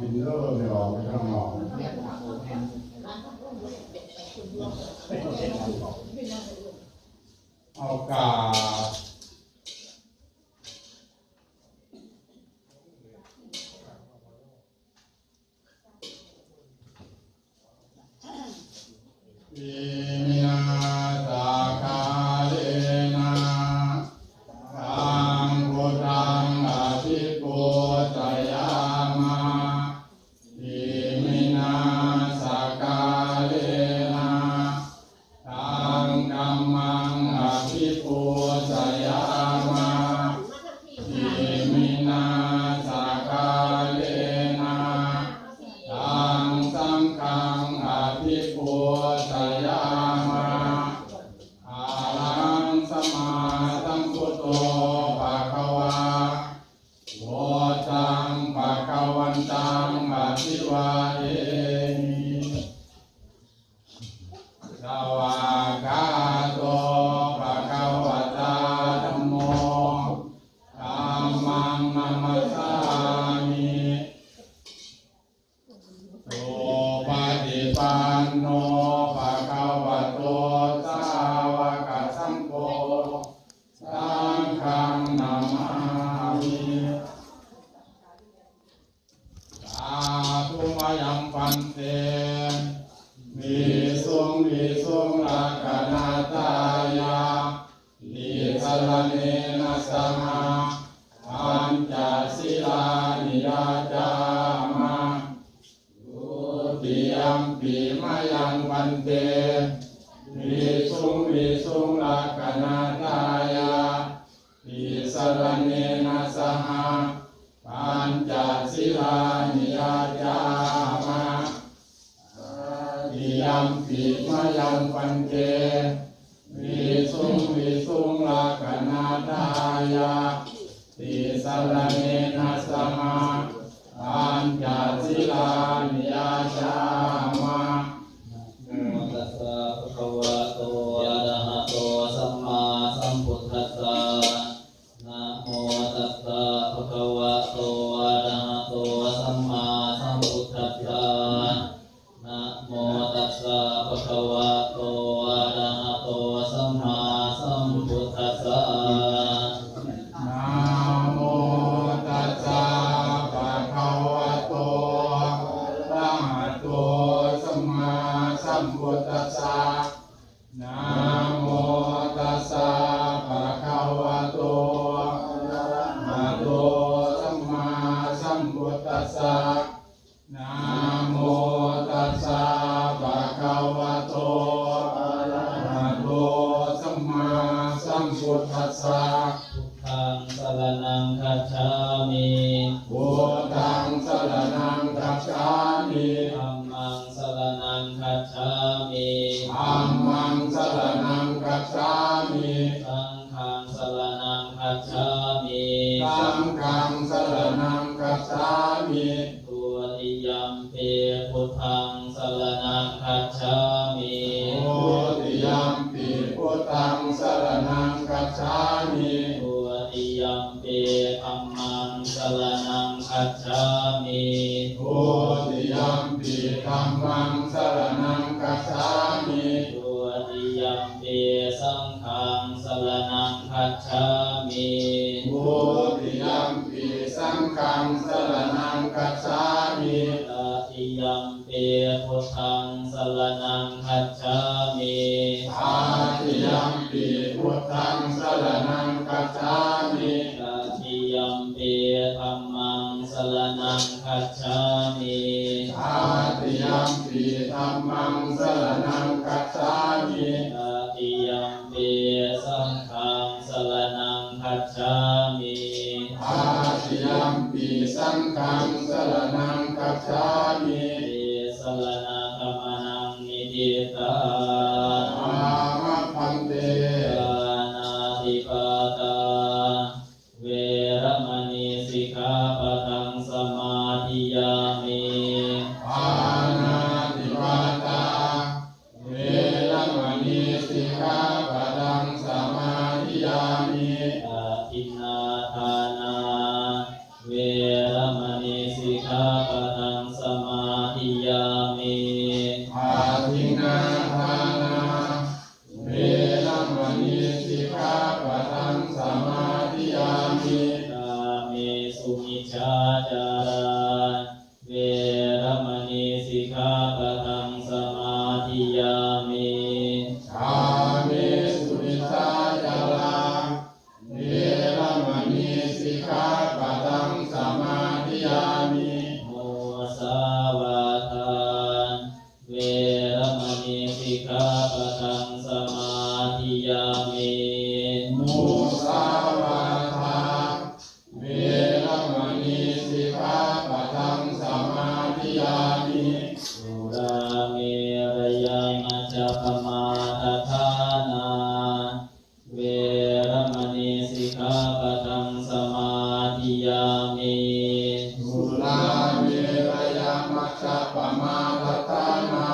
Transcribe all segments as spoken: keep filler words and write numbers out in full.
กินแล้วเราจะออกไปข้างนอก เอากราบ Iminā sakkārena taṃ buddhaṃ abhipūjayāma. Iminā sakkārena taṃ dhammaṃ abhipūjayāma. Iminā sakkārena taṃ saṅghaṃ abhipūjayāma. Arahaṃ sammāsambuddho bhagavā, buddhaṃ bhagavantaṃ abhivādemi. Svākkhāto bhagavatā dhammo, dhammaṃ namassāmi. Supaṭipanno bhagavato sāvakasaṅgho, saṅghaṃ namāmi. Sādhu mayaṃ bhante, visuṃ visuṃ rakkhaṇatthāya, tisaraṇena saha, pañca sīlāni yācāma. Dutiyampi mayaṃ bhante, visuṃ visuṃ rakkhaṇatthāya, tisaraṇena saha, pañca sīlāni yācāma. Tatiyampi mayaṃ bhante, visuṃ visuṃ rakkhaṇatthāya, tisaraṇena saha, pañca sīlāni yācāma. Namo tassa bhagavato arahato sammāsambuddhassa. Namo tassa bhagavato arahato sammāsambuddhassa. Namo tassa bhagavato arahato sammāsambuddhassa. Namo tassa bhagavato arahato sammāsambuddhassa. Namo tassa bhagavato arahato sammāsambuddhassa. Namo tassa bhagavato arahato sammāsambuddhassa. Buddhaṃ saraṇaṃ gacchāmi. Buddhaṃ saraṇaṃ gacchāmi. Dhammaṃ saraṇaṃ gacchāmi. Dhammaṃ saraṇaṃ gacchāmi. Saṅghaṃ saraṇaṃ gacchāmi. Saṅghaṃ saraṇaṃ gacchāmi. Dutiyampi buddhaṃ saraṇaṃ gacchāmi. Dutiyampi buddhaṃ saraṇaṃ gacchāmi. Dutiyampi dhammaṃ saraṇaṃ gacchāmi. Dutiyampi dhammaṃ saraṇaṃ gacchāmi. Dutiyampi saṅghaṃ saraṇaṃ gacchāmi. Dutiyampi saṅghaṃ saraṇaṃ gacchāmi. Tatiyampi buddhaṃ saraṇaṃ gacchāmi. Tatiyampi buddhaṃ saraṇaṃ gacchāmi. Tatiyampi dhammaṃ saraṇaṃ gacchāmi. Tatiyampi dhammaṃ saraṇaṃ gacchāmi. Tatiyampi saṅghaṃ saraṇaṃ gacchāmi. Tatiyampi saṅghaṃ saraṇaṃ gacchāmi. Tisaraṇagamanaṃ niṭṭhitaṃ. Āma bhante. Pāṇātipātā veramaṇī sikkhāpadaṃ samādiyāmi. Pāṇātipātā veramaṇī sikkhāpadaṃ samādiyāmi. Adinnādānā veramaṇī sikkhāpadaṃ Micchācārā veramaṇī sikkhāpadaṃ samādiyāmi. Kāmesu micchācārā veramaṇī sikkhāpadaṃ samādiyāmi. Musāvādā veramaṇī sikkhāpadaṃ samādiyāmi. Musāvādā veramaṇī sikkhāpadaṃ samādiyāmi. Surāmerayamajjapamādaṭṭhānā veramaṇī sikkhāpadaṃ samādiyāmi. Surāmerayamajjapamādaṭṭhānā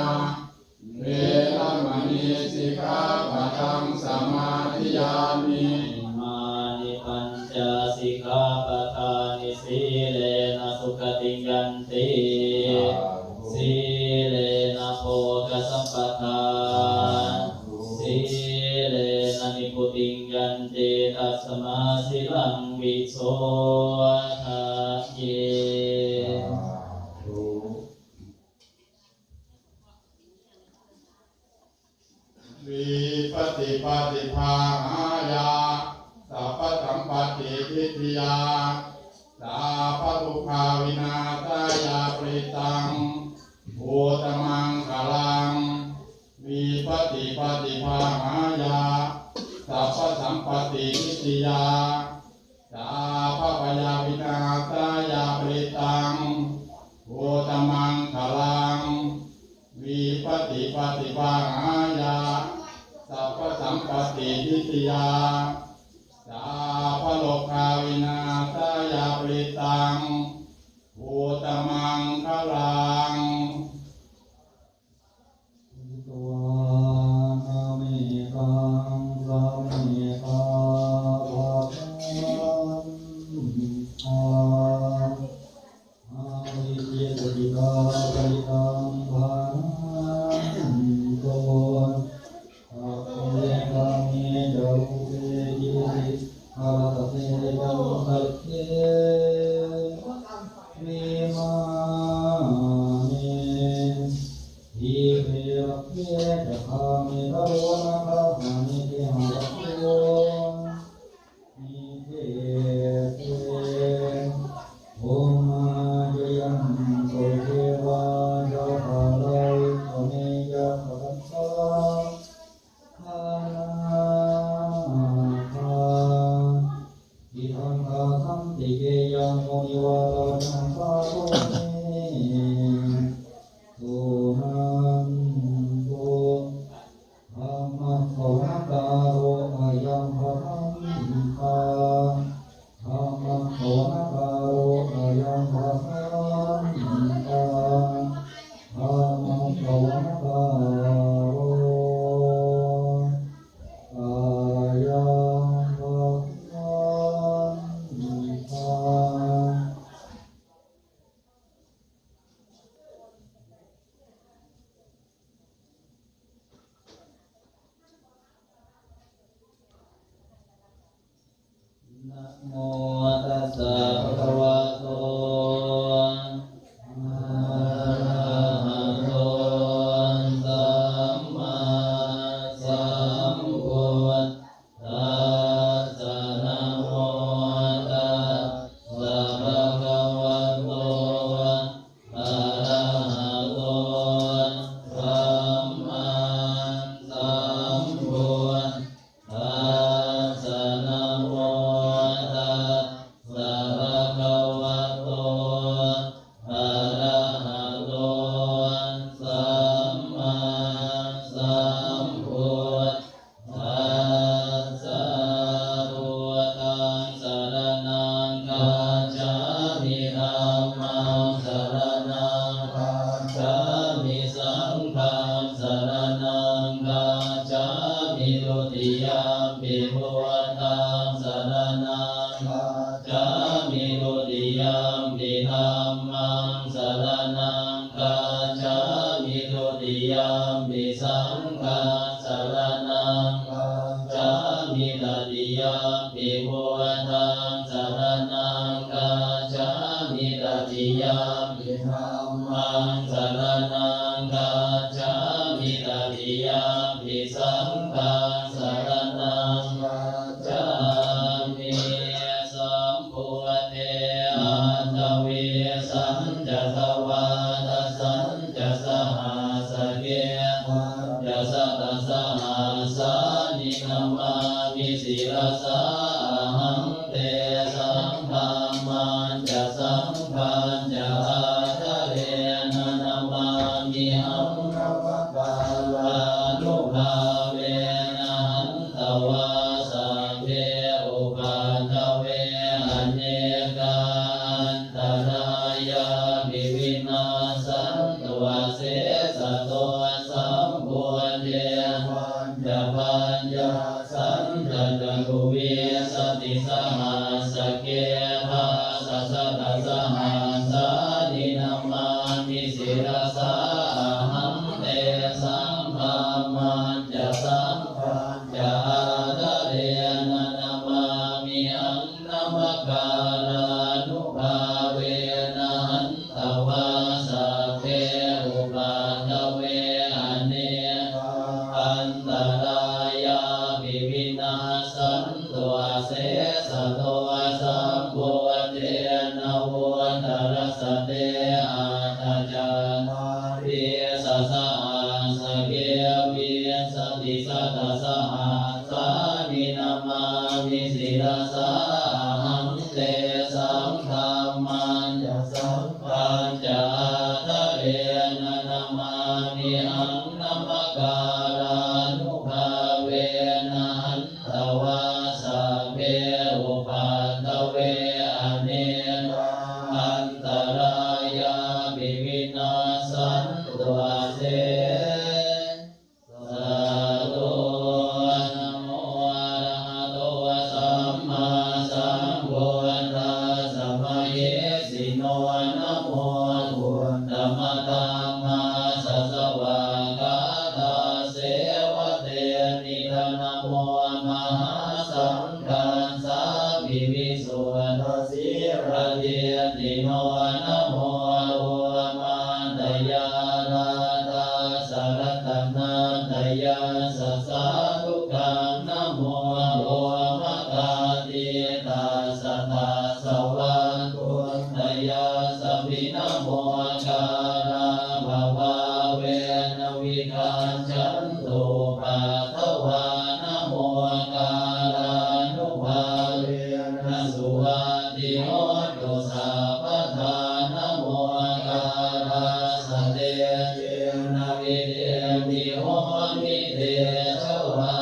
veramaṇī sikkhāpadaṃ samādiyāmi. Imāni pañca sikkhāpadāni. Sīlena sugatiṃ yanti, sīlena bhogasampadā, sīlena nibbutiṃ yanti, tasmā sīlaṃ visodhaye. Vipattipaṭibāhāya sabbasampattisiddhiyā sabbadukkhavināsāya parittaṃ brūtha maṅgalaṃ. Vipattipaṭibāhāya sabbasampattisiddhiyā sabbabhayavināsāya parittaṃ brūtha maṅgalaṃ. Vipattipaṭibāhāya sabbasampattisiddhiyā sabbarogavināsāya parittaṃ brūtha maṅgalaṃ. Udvānametaṃ sametā bhaddantā, avecca sucittā parittaṃ bhaṇantu. Sabbe kāme ca rūpe girisikharataṭe cantalikkhe vimāne, dīpe raṭṭhe ca gāme taruvanagahane gehavatthumhi khette, bhummā cāyantu devā jalathalavisame yakkhagandhabbanāgā, tiṭṭhantā santike yaṃ munivaravacanaṃ sādhavo me suṇantu. Dhammassavanakālo ayam bhadantā. Dhammassavanakālo ayam bhadantā. Dhammassavanakālo ayam bhadantā. Namo tassa bhagavato arahato sammāsambuddhassa. Namo tassa bhagavato arahato sammāsambuddhassa. Namo tassa bhagavato arahato sammāsambuddhassa. Buddhaṃ saraṇaṃ gacchāmi. Dhammaṃ saraṇaṃ gacchāmi. Saṅghaṃ saraṇaṃ gacchāmi. Dutiyampi buddhaṃ saraṇaṃ gacchāmi. Dutiyampi dhammaṃ saraṇaṃ gacchāmi. Dutiyampi saṅghaṃ saraṇaṃ gacchāmi. Tatiyampi buddhaṃ saraṇaṃ gacchāmi. Tatiyampi dhammaṃ saraṇaṃ gacchāmi. Tatiyampi saṅghaṃ saraṇaṃ gacchāmi. Sambuddhe aṭṭhavīsañca dvādasañca sahassake pañcasatasahassāni namāmi sirasā ahaṃ. Tesaṃ dhammañca saṅghañca ādarena namāmihaṃ. Namakārānubhāvena hantvā sabbe upaddave anekā antarāyāpi vinassantu asesato. Sambuddhe pañcapaññāsañca catuvīsatisahassake dasasatasahassāni namāmi sirasā ahaṃ. Tesaṃ dhammañca saṅghañca ādarena namāmihaṃ. Namakārānubhāvena hantvā sabbe upaddave anekā antarāyāpi vinassantu asesato. Sambuddhe navuttarasate aṭṭhacattāḷīsasahassake vīsatisatasahassāni namāmi sirasā ahaṃ. Tesaṃ dhammañca saṅghañca ādarena namāmihaṃ. Namakārānubhāvena hantvā sabbe upaddave anekā antarāyāpi vinassantu ase sato. Namo arahato sammāsambuddhassa mahesino. Namo uttamadhammassa svākkhātasseva tenidha. Namo mahāsaṅghassāpi visuddha sīladiṭṭhino. Namo omātyāraddhassa ratanattayassa sādhukaṃ. Namo omakātītassa tassa vatthuttayassapi. Namokārappabhāvena vigacchantu upaddavā. Namokārānubhāvena suvatthi hotu sabbadā. Namokārassa tejena vidhimhi homi tejavā.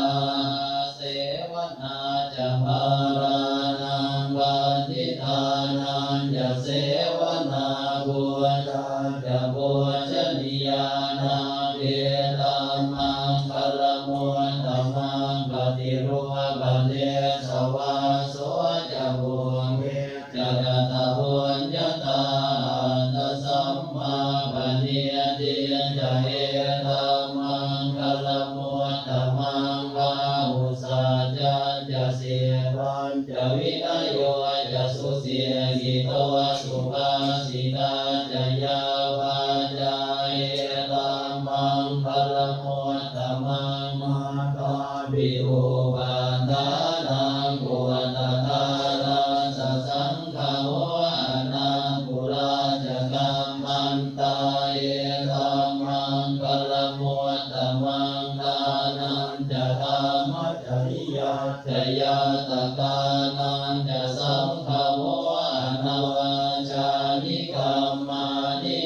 Sevanā ca bālānaṃ paṇḍitānañca sevanā, pūjā ca pūjanīyānaṃ etammaṅgalamuttamaṃ. Paṭirūpadesavāso ca pubbe ca katapuññatā, attasammāpaṇidhi ca etammaṅgalamuttamaṃ. Bāhusaccañca sippañca vinayo ca susikkhito, subhāsitā ca yā vācā etammaṅgalamuttamaṃ. Mātāpitu upaṭṭhānaṃ puttadārassa saṅgaho, anākulā ca kammantā etammaṅgalamuttamaṃ. Dānañca dhammacariyā ca ñātakānañca saṅgaho, anavajjāni kammāni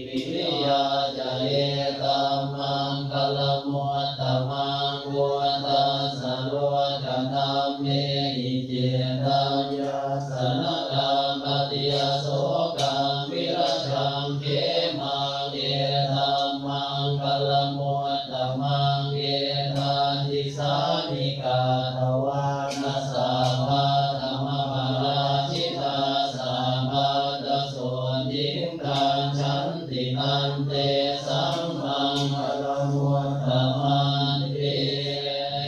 viriya ca etammaṅgalamuttamaṃ. Phuṭṭhassa lokadhammehi cittaṃ yassa na kampati asokaṃ virajaṃ khemaṃ etammaṅgalamuttamaṃ. Etādisāni katvāna sabbatthamaparājitā sabbattha sotthiṃ gacchanti tantesaṃ maṅgalamuttamanti.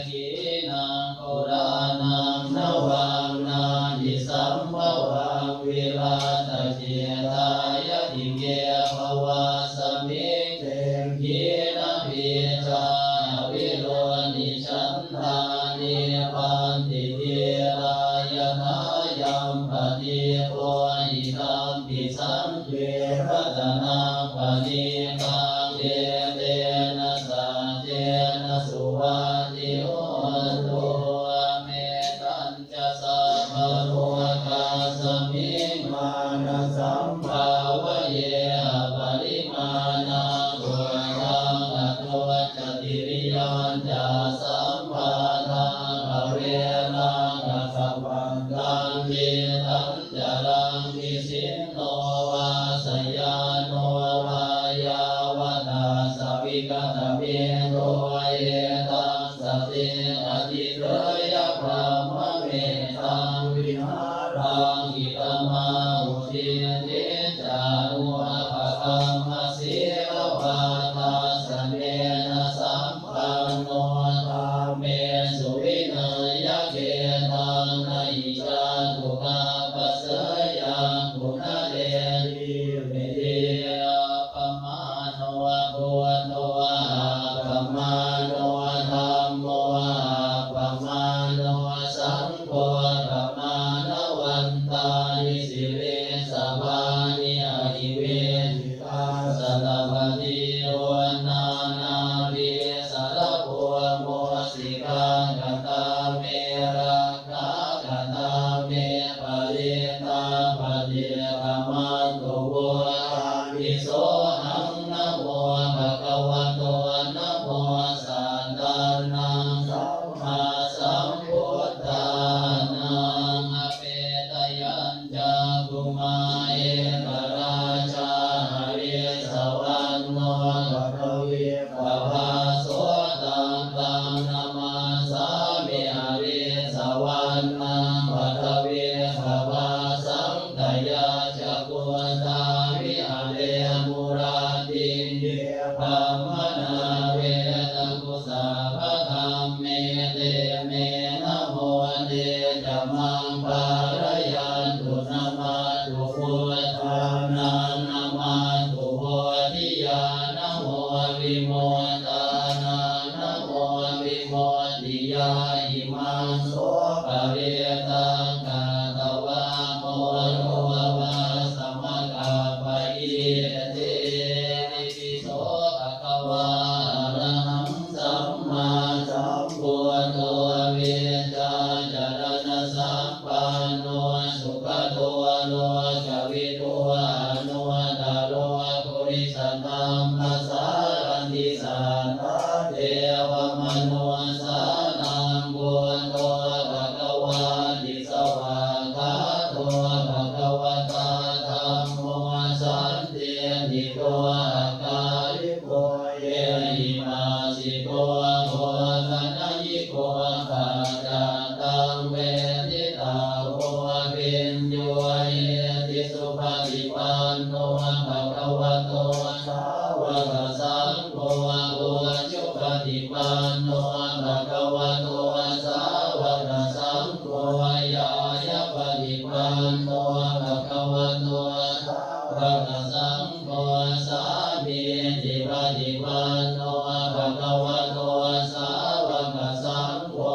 Khīṇaṃ purāṇaṃ navaṃ natthi sambhavaṃ virattacittāyatike bhavasmiṃ te khīṇabījā avirūḷhichandā nibbanti dhīrā yathāyampadīpo idampi saṅghe ratanaṃ paṇītaṃ etena saccena suvatthi hotu. Mettañca sabbalokasmiṃ mānasambhāvaye aparimāṇaṃ uddhaṃ adho ca tiriyañca asambādhaṃ averaṃ asapattaṃ. Tiṭṭhañcaraṃ nisinno vā sayāno vā yāvatassa vigatamiddho etaṃ satiṃ adhiṭṭheyya brahmametaṃ vihāraṃ idhamāhu. Diṭṭhiñca anupagamma sīlavā dassanena sampanno kāmesu vineyya gedhaṃ na hi jātu gabbhaseyyaṃ punaretīti. Appamāṇo buddho appamāṇo dhammo appamāṇo saṅgho pamāṇavantāni sirīsapāni ahi vicchikā satapadī uṇṇānābhī sarabū mūsikā. Katā me rakkhā katā me parittā paṭikkamantu bhūtāni. Sohaṃ namo bhagavato namo sattannaṃ sammāsambuddhānaṃ. Apetayañcakkhumā ekarājā harissavaṇṇo paṭhavippabhāso taṃ taṃ namassāmi harissavaṇṇaṃ paṭhavippabhāsaṃ. Tayajja guttā viharemu rattiṃ ye brāhmaṇā vedagu sabbadhamme te me namo te ca maṃ pālayantu. Namatthu buddhānaṃ namatthu bodhiyā namo vimuttānaṃ namo vimuttiyā. Imaṃ so parittaṃ katvā moro vāsamakappayīti. Itipi so bhagavā arahaṃ sammāsambuddho vijjācaraṇasampanno sugato lokavidū anuttaro purisadammasārathi satthā devamanussānaṃ buddho bhagavāti. Svākkhāto bhagavatā dhammo sandiṭṭhiko akāliko ehipassiko opanayiko paccattaṃ veditabbo viññūhīti. Supaṭipanno bhagavato sāvakasaṅgho ujupaṭipanno bhagavato sāvakasaṅgho ñāyapaṭipanno bhagavato sāvakasaṅgho sāmīcipaṭipanno bhagavato sāvakasaṅgho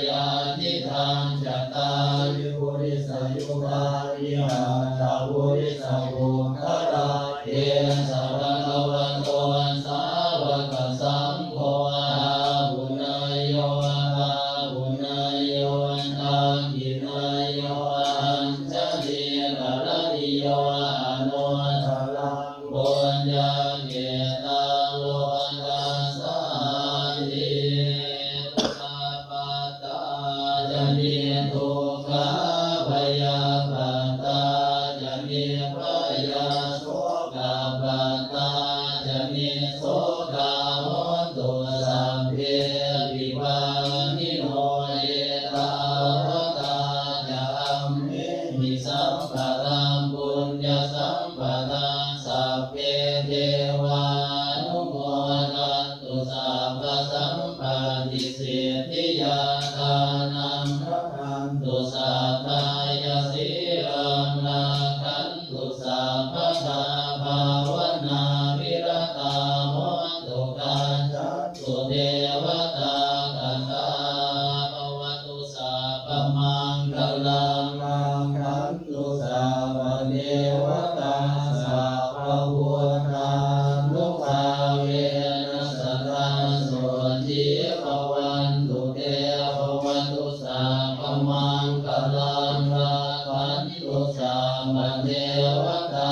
yadidaṃ cattāri purisayugāni aṭṭha purisapuggalā esa bhagavato sāvakasaṅgho āhuneyyo pāhuneyyo dakkhiṇeyyo añjalikaraṇīyo anuttaraṃ puñña Etaṃ lokassāti. Dukkhappattā ca niddukkhā, bhayappattā ca nibbhayā, sokappattā ca nissokā, hontu sabbepi pāṇino. Ettāvatā ca amhehi sambhataṃ puññasampadaṃ, sabbe devānumodantu sabbasampattisiddhiyā. Dānaṃ dadantu saddhāya, sīlaṃ rakkhantu sabbadā, bhāvanābhiratā hontu, gacchantu devatāgatā. Bhavatu sabbamaṅgalaṃ, rakkhantu sabbadevatā, sabbabuddhānubhāvena sadā sotthī bhavantu te. Bhavatu sabbamaṅgalaṃ, rakkhantu sabbadevatā,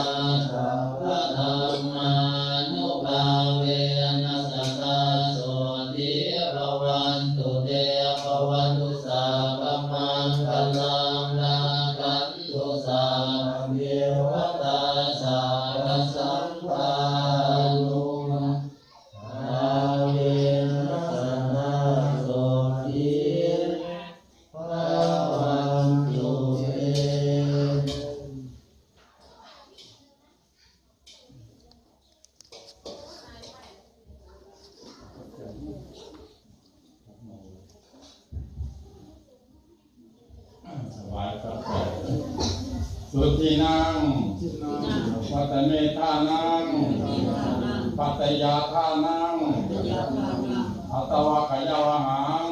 sabbadhammānubhāvena sadā sotthī bhavantu te. Bhavatu sabbamaṅgalaṃ, rakkhantu sabbadevatā, sabbasaṅghānubhāvena sadā sotthī bhavantu te. ถวายปัจจัย Sudinnaṃ vata me dānaṃ, paccayadānaṃ, athavā kāyāvahang,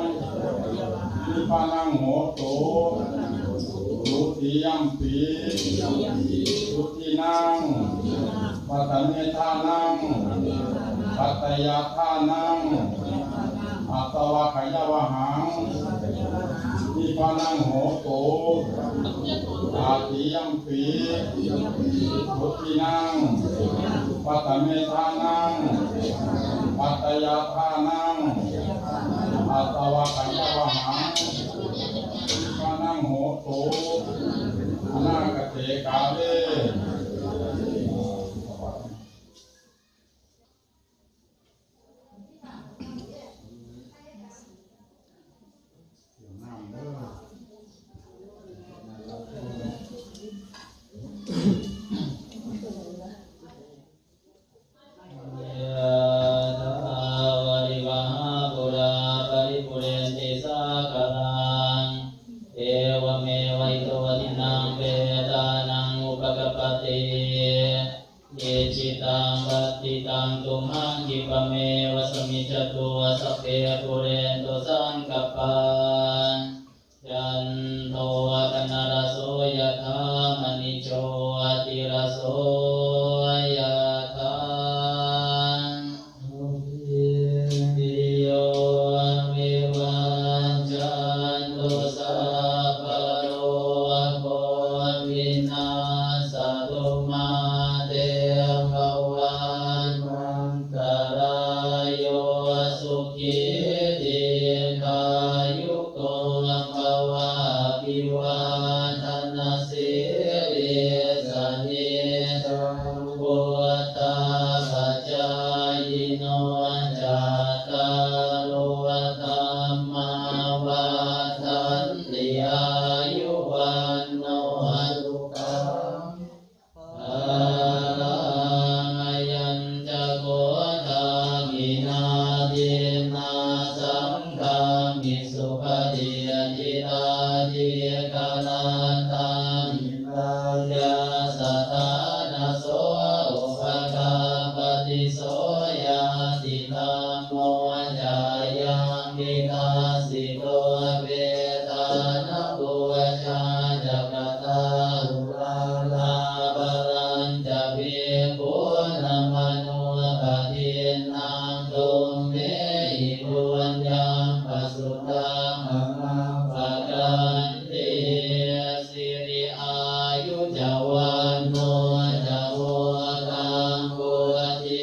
nibbānaṃ hotu. Dutiyampi sudinnaṃ vata me dānaṃ, paccayadānaṃ, athavā kāyāvahang, nibbānaṃ hotu. Tatiyampi sudinnaṃ vata me dānaṃ, paccayadānaṃ, athavā kāyāvahang, nibbānaṃ hotu. Anāgate kāle. ยะthā vārivahā pūrā paripūrenti sāgaraṃ, evameva ito dinnaṃ petānaṃ upakappati. Icchitaṃ patthitaṃ tumhaṃ khippameva samijjhatu, sabbe pūrentu saṅkappā, cando paṇṇaraso yathā, maṇi jotiraso yathā. Sabbītiyo vivajjantu, sabbarogo vinassatu, mā te bhavatvantarāyo, sukhī dīghāyuko bhava. Abhivādanasīlissa niccaṃ vuḍḍhāpacāyino, cattāro dhammā vaḍḍhanti: āyu vaṇṇo sukhaṃ balaṃ. Ayañca kho dakkhiṇā dinnā saṅghamhi supatiṭṭhitā, dīgharattaṃ hitāyassa ṭhānaso upakappati. So ñātidhammo ca ayaṃ nidassito, petāna pūjā ca katā uḷārā, balañca bhikkhūnamanuppadinnaṃ, tumhehi puññaṃ pasutaṃ anappakanti. Siri āyu ca vaṇṇo ca bhogaṃ vuḍḍhī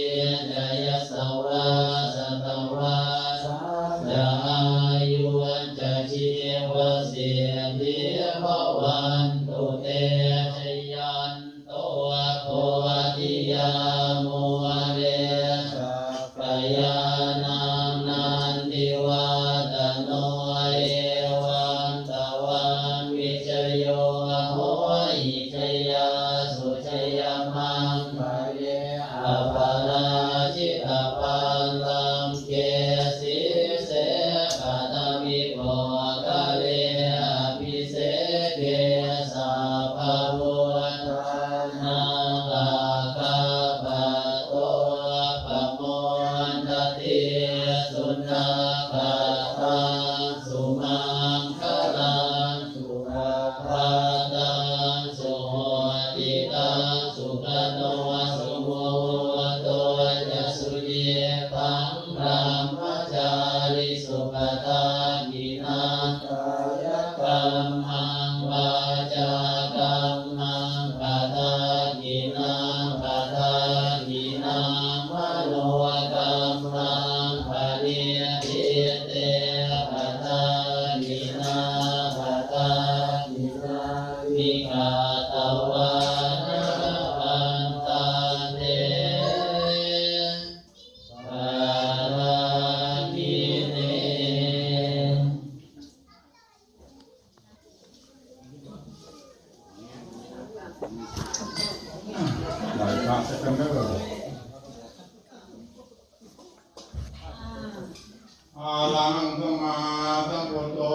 Arahaṃ sammāsambuddho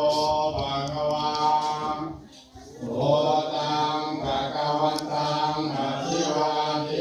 bhagavā. Buddhaṃ bhagavantaṃ abhivādemi.